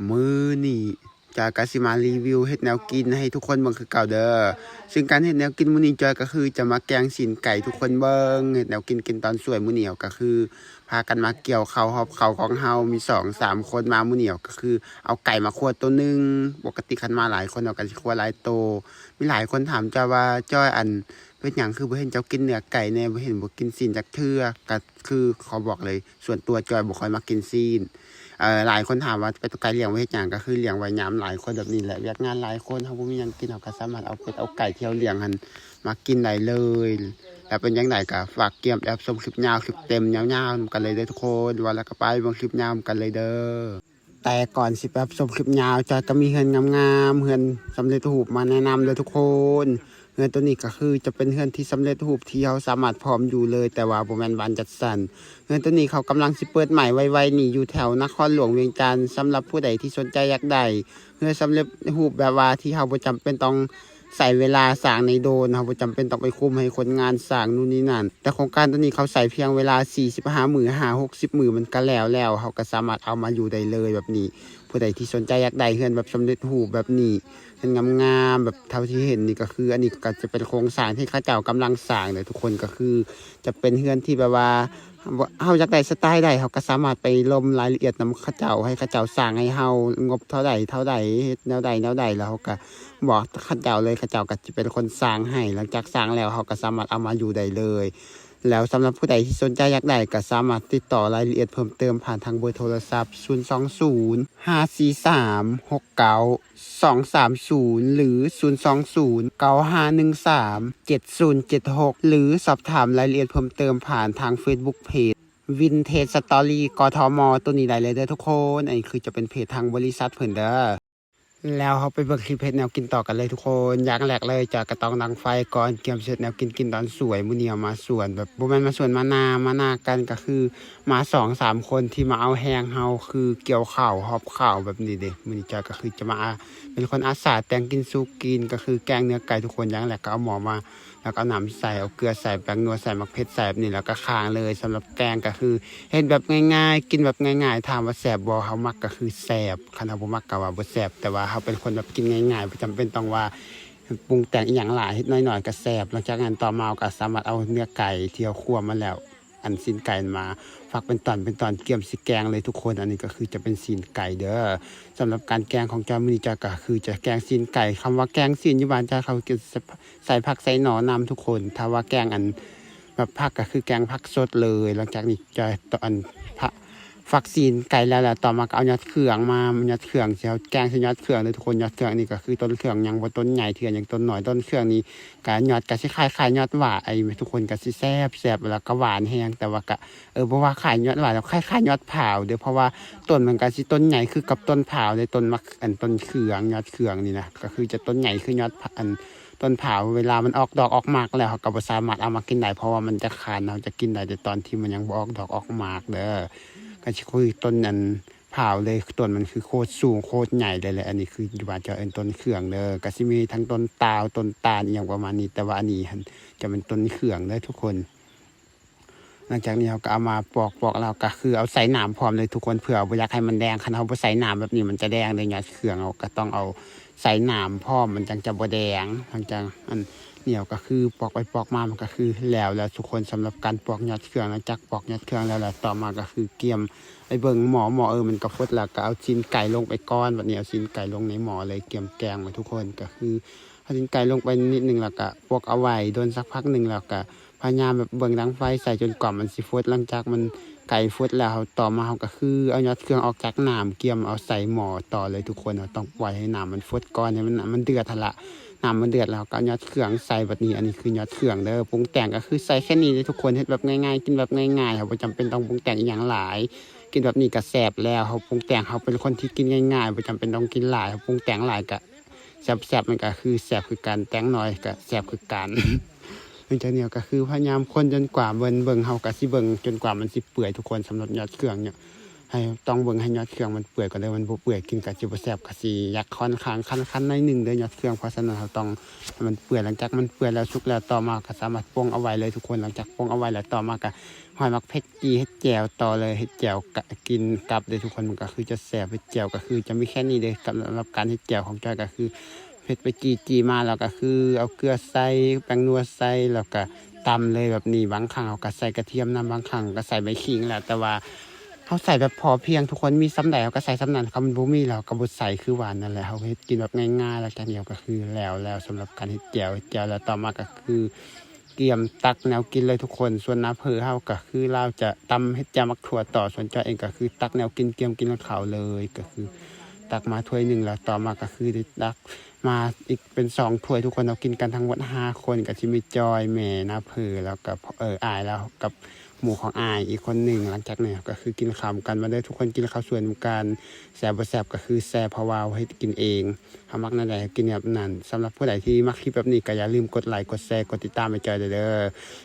ມື້ນີ້ຈອຍກໍຊິມາຣີວິວເຮັດແນວກິນໃຫ້ທຸກຄົນເບິ່ງຄືເກົ່າເດີ້. ຊຶ່ງການເຮັດແນວກິນມື້ນີ້ຈອຍກໍຄືຈະມາແກງຊີ້ນໄກ່ທຸກຄົນເບິ່ງ. ເຮັດແນວກິນ ກິນຕອນສວຍມື້ນີ້ກໍຄືພາກັນມາກ່ຽວເຂົ້າ ຮອບເຂົ້າຂອງເຮົາ ມີສອງສາມຄົນມາມື້ນີ້ກໍຄືເອົາໄກ່ມາຄົວໂຕໜຶ່ງ. ປົກກະຕິຄັນມາຫຼາຍຄົນເຮົາກໍຊິຄົວຫຼາຍໂຕ. ມີຫຼາຍຄົນຖາມຈອຍວ່າ ຈອຍ ອັນ ເປັນຫຍັງຄືບໍ່ເຫັນເຈົ້າກິນເນື້ອໄກ່ແດ່ ບໍ່ເຫັນບໍ່ກິນຊີ້ນຈັກເທື່ອ? ກໍຄືຂໍບອກເລີຍ ສ່ວນຕົວຈອຍບໍ່ຄ່ອຍມັກກິນຊີ້ນ. ເອີ ຫຼາຍຄົນຖາມວ່າ ໄປຕົວໄກ່ລ້ຽງໄວ້ເຮັດຫຍັງ? ກໍຄືລ້ຽງໄວ້ຍາມຫຼາຍຄົນແບບນີ້ແຫຼະ ວຽກງານຫຼາຍຄົນ ເຮົາບໍ່ມີຫຍັງກິນ ເຮົາກໍສາມາດເອົາເປັດເອົາໄກ່ທີ່ເຮົາລ້ຽງຫັ້ນມາກິນໄດ້ເລີຍ. ແລ້ວເປັນຈັ່ງໃດກໍຝາກກຽມແອບຊົມຄລິບຍາວ ຄລິບເຕັມຍາວໆນຳກັນເລີຍເດີ້ທຸກຄົນ. ວ່າແລ້ວກໍໄປເບິ່ງຄລິບຍາວນຳກັນເລີຍເດີ້. ແຕ່ກ່ອນຊິໄປຮັບຊົມຄລິບຍາວ ຈອຍກໍມີເຮືອນງາມໆ ເຮືອນສຳເລັດຮູບມາແນະນຳເດີ້ທຸກຄົນ. ເຮືອນໂຕນີ້ກໍຄືຈະເປັນເຮືອນທີ່ສຳເລັດຮູບທີ່ເຮົາສາມາດພ້ອມຢູ່ເລີຍ ແຕ່ວ່າບໍ່ແມ່ນບ້ານຈັດສັນ. ເຮືອນໂຕນີ້ເຂົາກຳລັງຊິເປີດໃໝ່ໄວໆນີ້ ຢູ່ແຖວນະຄອນຫຼວງວຽງຈັນ. ສຳລັບຜູ້ໃດທີ່ສົນໃຈຢາກໄດ້ເຮືອນສຳເລັດຮູບແບບວ່າທີ່ເຮົາບໍ່ຈຳເປັນຕ້ອງ ໃຊ້ເວລາສ້າງນີ້ໂດນ ເຮົາບໍ່ຈຳເປັນຕ້ອງໄປຄຸມໃຫ້ຄົນງານສ້າງນູ່ນນີ້ນັ້ນ. ແຕ່ໂຄງການໂຕນີ້ເຂົາໃຊ້ພຽງເວລາສີ່ສິບຫ້າມື້ ຫ້າຫົກສິບມື້ມັນກໍແລ້ວແລ້ວ ເຮົາກໍສາມາດເອົາມາຢູ່ໄດ້ເລີຍແບບນີ້. ຜູ້ໃດທີ່ສົນໃຈຢາກໄດ້ເຮືອນແບບສຳເລັດຮູບແບບນີ້ ເຮືອນງາມໆ ແບບເທົ່າທີ່ເຫັນນີ້ ກໍຄືອັນນີ້ກໍຈະເປັນໂຄງສ້າງທີ່ເຂົາເຈົ້າກຳລັງສ້າງເດີ້ທຸກຄົນ. ກໍຄືຈະເປັນເຮືອນທີ່ແບບວ່າ ເຮົາຢາກໄດ້ສະໄຕໃດ ເຮົາກໍສາມາດໄປລົມລາຍລະອຽດນຳເຂົາເຈົ້າ ໃຫ້ເຂົາເຈົ້າສ້າງໃຫ້ເຮົາ ງົບເທົ່າໃດເທົ່າໃດ ເຮັດແນວໃດແນວໃດ ແລ້ວເຮົາກໍບອກເຂົາເຈົ້າເລີຍ ເຂົາເຈົ້າກໍຈະເປັນຄົນສ້າງໃຫ້. ຫຼັງຈາກສ້າງແລ້ວ ເຮົາກໍສາມາດເອົາມາຢູ່ໄດ້ເລີຍ. ແລ້ວສຳລັບຜູ້ໃດທີ່ສົນໃຈຢາກໄດ້ ກໍສາມາດຕິດຕໍ່ລາຍລະອຽດເພີ່ມເຕີມຜ່ານທາງເບີໂທລະສັບ ສູນສອງສູນ ຫ້າສີ່ສາມ ຫົກເກົ້າ ສອງສາມສູນ ຫຼື ສູນສອງສູນ ເກົ້າຫ້າໜຶ່ງສາມ ເຈັດສູນເຈັດຫົກ ຫຼື ສອບຖາມລາຍລະອຽດເພີ່ມເຕີມຜ່ານທາງເຟສບຸກເພຈ ວິນເທຈສະຕໍຣີ ກທມ ໂຕນີ້ໄດ້ເລີຍເດີ້ທຸກຄົນ. ອັນນີ້ຄືຈະເປັນເພຈທາງບໍລິສັດເພິ່ນເດີ້. ແລ້ວເຮົາໄປເບິ່ງຄລິບເຮັດແນວກິນຕໍ່ກັນເລີຍທຸກຄົນ. ຢ່າງແລກເລີຍ ຈອຍກໍຕ້ອງດັງໄຟກ່ອນ ກຽມເຮັດແນວກິນ ກິນຕອນສວຍ. ມື້ນີ້ເຮົາມາສວນ ແບບບໍ່ແມ່ນມາສວນມານາ ມານາກັນ ກໍຄືມາສອງສາມຄົນທີ່ມາເອົາແຮງເຮົາ ຄືກ່ຽວເຂົ້າ ຮອບເຂົ້າແບບນີ້ເດ້. ມື້ນີ້ຈອຍກໍຄືຈະມາ ເປັນຄົນອາສາແຕ່ງກິນສູ່ກິນ ກໍຄືແກງເນື້ອໄກ່ທຸກຄົນ. ຢ່າງແລກກໍເອົາໝໍ້ມາ ແລ້ວກໍເອົານ້ຳໃສ່ ເອົາເກືອໃສ່ ແປ້ງນົວໃສ່ ໝາກເຜັດໃສ່ແບບນີ້ ແລ້ວກໍຄ້າງເລີຍ. ສຳລັບແກງກໍຄືເຮັດແບບງ່າຍໆ ກິນແບບງ່າຍໆ. ຖາມວ່າແຊບບໍ່? ເຮົາມັກກໍຄືແຊບ ຄັນເຮົາບໍ່ມັກກໍວ່າບໍ່ແຊບ. ແຕ່ວ່າເຮົາເປັນຄົນແບບກິນງ່າຍໆ ບໍ່ຈຳເປັນຕ້ອງວ່າປຸງແຕ່ງອີ່ຫຍັງຫຼາຍ ເຮັດໜ້ອຍໆກໍແຊບ. ຫຼັງຈາກນັ້ນຕໍ່ມາເຮົາກໍສາມາດເອົາເນື້ອໄກ່ທີ່ເຮົາຄົວມາແລ້ວ ອັນຊີ້ນໄກ່ມາຝັກເປັນຕອນເປັນຕອນ ກຽມຊິແກງເລີຍທຸກຄົນ. ອັນນີ້ກໍຄືຈະເປັນຊີ້ນໄກ່ເດີ້. ສຳລັບການແກງຂອງຈອຍມື້ນີ້ ຈອຍກໍຄືຈະແກງຊີ້ນໄກ່. ຄຳວ່າແກງຊີ້ນຢູ່ບ້ານຈອຍ ເຂົາກໍໃສ່ຜັກໃສ່ໜໍ່ນຳທຸກຄົນ. ຖ້າວ່າແກງອັນແບບຜັກກໍຄືແກງຜັກສົດເລີຍ. ຫຼັງຈາກນີ້ຈອຍ ຕອນ ອັນ ຟັກຊີ້ນໄກ່ແລ້ວ ແລ້ວຕໍ່ມາກໍເອົາຍອດເຄື່ອງມາ ຍອດເຄື່ອງ ຊິເອົາແກງໃສ່ຍອດເຄື່ອງເດີ້ທຸກຄົນ. ຍອດເຄື່ອງນີ້ກໍຄືຕົ້ນເຄື່ອງຍັງບໍ່ຕົ້ນໃຫຍ່ເທື່ອ ຍັງຕົ້ນນ້ອຍ. ຕ້ນເຄື່ອງນີ້ ກະຍອດກະຊິຄ້າຍໆຍອດຫວ້າ ໄອ້ທຸກຄົນກະຊິແຊບໆ ແລ້ວກະຫວານແຮງ. ແຕ່ວ່າກະ ເອີ ບໍ່ວ່າຄ້າຍຍອດຫວ້າ ແລ້ວຄ້າຍໆຍອດພ້າວເດີ້ ເພາະວ່າຕົ້ນມັນກະຊິຕົ້ນໃຫຍ່ຄືກັບຕົ້ນພ້າວເດ້ ຕົ້ນໝາກ ອັນ ຕົ້ນເຂືອງ ຍອດເຂືອງນີ້ນະ ກະຄືຈະຕົ້ນໃຫຍ່ຄືຍອດ ອັນ ຕົ້ນພ້າວ. ເວລາມັນອອກດອກອອກໝາກແລ້ວ ເຮົາກະບໍ່ສາມາດເອົາມາກິນໄດ້ ເພາະວ່າມັນຈະຄັນ ເຮົາຈະກິນໄດ້ແຕ່ຕອນທີ່ມັນຍັງບໍ່ອອກດອກອອກໝາກເດີ້. ກະຊິຄືຕົ້ນ ອັນ ພ້າວເລີຍ ຕົ້ນມັນຄືໂຄດສູງໂຄດໃຫຍ່ເລີຍແຫຼະ. ອັນນີ້ຄືຢູ່ບ້ານຈອຍເອີ້ນຕົ້ນເຂືອງເດີ ກະຊິມີທັງຕົ້ນຕາວ ຕົ້ນຕານ ອີ່ຫຍັງປະມານນີ້ ແຕ່ວ່າອັນນີ້ຫັ້ນຈະແມ່ນຕົ້ນເຂືອງເດີທຸກຄົນ. ຫຼັງຈາກນີ້ເຮົາກະເອົາມາປອກ ປອກແລ້ວກະຄືເອົາໃສ່ໜາມພ້ອມເລີຍທຸກຄົນ ເພື່ອບໍ່ຢາກໃຫ້ມັນແດງ. ຄັນເຮົາບໍ່ໃສ່ໜາມແບບນີ້ມັນຈະແດງເດີ ຍອດເຂືອງ ເຮົາກະຕ້ອງເອົາໃສ່ໜາມພ້ອມ ມັນຈັ່ງຈະບໍ່ແດງ. ຫຼັງຈາກອັນ ໜຽວກະຄືປອກໄປປອກມາ ມັນກະຄືແລ້ວແລ້ວທຸກຄົນ ສຳລັບການປອກຍອດເຂືອງ. ຫຼັງຈາກປອກຍອດເຂືອງແລ້ວ ແລ້ວຕໍ່ມາກະຄືກຽມໄປເບິ່ງໝໍ້ ໝໍ້ ເອີ ມັນກະຟົດແລ້ວ ກະເອົາຊີ້ນໄກ່ລົງໄປກ່ອນ. ບັດນີ້ເອົາຊີ້ນໄກ່ລົງໃນໝໍ້ເລີຍ ກຽມແກງໄວ້ທຸກຄົນ. ກະຄືເອົາຊີ້ນໄກ່ລົງໄປນິດໜຶ່ງ ແລ້ວກະປົກເອົາໄວ້ດົນສັກພັກໜຶ່ງ ແລ້ວກະພະຍາຍາມແບບເບິ່ງດັງໄຟໃສ່ຈົນກວ່າມັນຊິຟົດ. ຫຼັງຈາກມັນ ໄກ່ຟົດແລ້ວ ເຮົາ ຕໍ່ມາເຮົາກະຄືເອົາຍອດເຄື່ອງອອກຈາກນ້ຳ ກຽມເອົາໃສ່ໝໍ້ຕໍ່ເລີຍທຸກຄົນ. ເຮົາຕ້ອງປ່ອຍໃຫ້ນ້ຳມັນຟົດກ່ອນ ໃຫ້ມັນ ນ້ຳມັນເດືອດຫັ້ນລະ ນ້ຳມັນເດືອດແລ້ວເຮົາກະເອົາຍອດເຄື່ອງໃສ່. ບັດນີ້ ອັນນີ້ຄືຍອດເຄື່ອງເດີ ປຸງແຕ່ງກະຄືໃສ່ແຄ່ນີ້ເລີຍທຸກຄົນ ເຮັດແບບງ່າຍໆ ກິນແບບງ່າຍໆ ເຮົາບໍ່ຈຳເປັນຕ້ອງປຸງແຕ່ງອີ່ຫຍັງຫຼາຍ ກິນແບບນີ້ກະແຊບແລ້ວ. ເຮົາປຸງແຕ່ງ ເຮົາເປັນຄົນທີ່ກິນງ່າຍໆ ບໍ່ຈຳເປັນຕ້ອງກິນຫຼາຍ ເຮົາປຸງແຕ່ງຫຼາຍກະ ແຊບໆ ມັນກະຄືແຊບຄືກັນ ແຕ່ງໜ້ອຍກະແຊບຄືກັນ. ຫຼັງຈາກນີ້ເຮົາກະຄືພະຍາຍາມຄົນຈົນກວ່າ ເບິ່ງ ເບິ່ງ ເຮົາກະຊິເບິ່ງຈົນກວ່າມັນຊິເປື່ອຍທຸກຄົນ. ສຳລັບຍອດເຄື່ອງເນາະ ຕ້ອງເບິ່ງໃຫ້ຍອດເຄື່ອງມັນເປື່ອຍກ່ອນເດີ ມັນບໍ່ເປື່ອຍກິນກໍຊິບໍ່ແຊບ ກໍຊິຢາກຄ່ອນຂ້າງຄັນໆໜ້ອຍໜຶ່ງເດີຍອດເຄື່ອງ ເພາະສະນັ້ນເຮົາຕ້ອງໃຫ້ມັນເປື່ອຍ ຫຼັງຈາກມັນເປື່ອຍແລ້ວ ສຸກແລ້ວ ຕໍ່ມາກໍສາມາດປົງເອົາໄວ້ເລີຍທຸກຄົນ ຫຼັງຈາກປົງເອົາໄວ້ແລ້ວ ຕໍ່ມາກໍຫ້ອຍໝາກເຜັດ ຈີ່ເຮັດແຈ່ວຕໍ່ເລີຍ ເຮັດແຈ່ວກະກິນກັບເດີທຸກຄົນ ມັນກໍຄືຈະແຊບ ເຮັດແຈ່ວກໍຄືຈະມີແຄ່ນີ້ເດີ ສຳລັບການເຮັດແຈ່ວຂອງຈ້ອຍກໍຄື ເຜັດໄປຈີ່ ຈີ່ມາແລ້ວກໍຄືເອົາເກືອໃສ່ ແປ້ງນົວໃສ່ ແລ້ວກໍຕຳເລີຍແບບນີ້ ບາງຄັ້ງເຮົາກໍໃສ່ກະທຽມນຳ ບາງຄັ້ງກໍໃສ່ໃບຂີງແຫຼະ ແຕ່ວ່າເຮົາໃສ່ແບບພໍພຽງທຸກຄົນ ມີສ່ຳໃດເຮົາກໍໃສ່ສ່ຳນັ້ນ ຄັນມັນບໍ່ມີແລ້ວເຮົາກໍບໍ່ໃສ່ ຄືວ່ານັ້ນແຫຼະ ເຮົາເຮັດກິນແບບງ່າຍໆ ຫຼັງຈາກນີ້ກໍຄືແລ້ວແລ້ວ ສຳລັບການເຮັດແຈ່ວ ເຮັດແຈ່ວແລ້ວ ຕໍ່ມາກໍຄື ກຽມຕັກແນວກິນເລີຍທຸກຄົນ ສ່ວນນ້າເຜີເຮົາກໍຄືລາວຈະຕຳເຮັດແຈ່ວໝາກຖົ່ວຕໍ່ ສ່ວນຈ້ອຍເອງກໍຄືຕັກແນວກິນ ກຽມກິນເຂົ້າເລີຍ ກໍຄືຕັກມາຖ້ວຍໜຶ່ງ ແລ້ວຕໍ່ມາກໍຄືໄດ້ຕັກມາອີກເປັນສອງຖ້ວຍ ທຸກຄົນເຮົາກິນກັນທັງໝົດຫ້າຄົນ ກໍຊິມີຈ້ອຍ ແມ່ ນ້າເຜີ ແລ້ວກໍ ເອີ ອ້າຍລາວກັບໝູ່ຂອງອ້າຍອີກຄົນໜຶ່ງ ຫຼັງຈາກນັ້ນກໍຄືກິນເຂົ້ານຳກັນ ມາເດີທຸກຄົນ ກິນເຂົ້າສວຍນຳກັນ ແຊບບໍ່ແຊບກໍຄືແຊບ ເພາະວ່າເຮົາເຮັດກິນເອງ ເຮົາມັກແນວໃດກໍກິນແບບນັ້ນ ສຳລັບຜູ້ໃດທີ່ມັກຄລິບແບບນີ້ກໍຢ່າລືມກົດໄລ ກົດແຊ ກົດຕິດຕາມໃຫ້ຈ້ອຍເດີ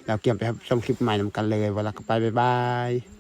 ແລ້ວກຽມໄປຮັບຊົມຄລິບໃໝ່ນຳກັນເລີຍ ວ່າແລ້ວກໍໄປ ບາຍບາຍ.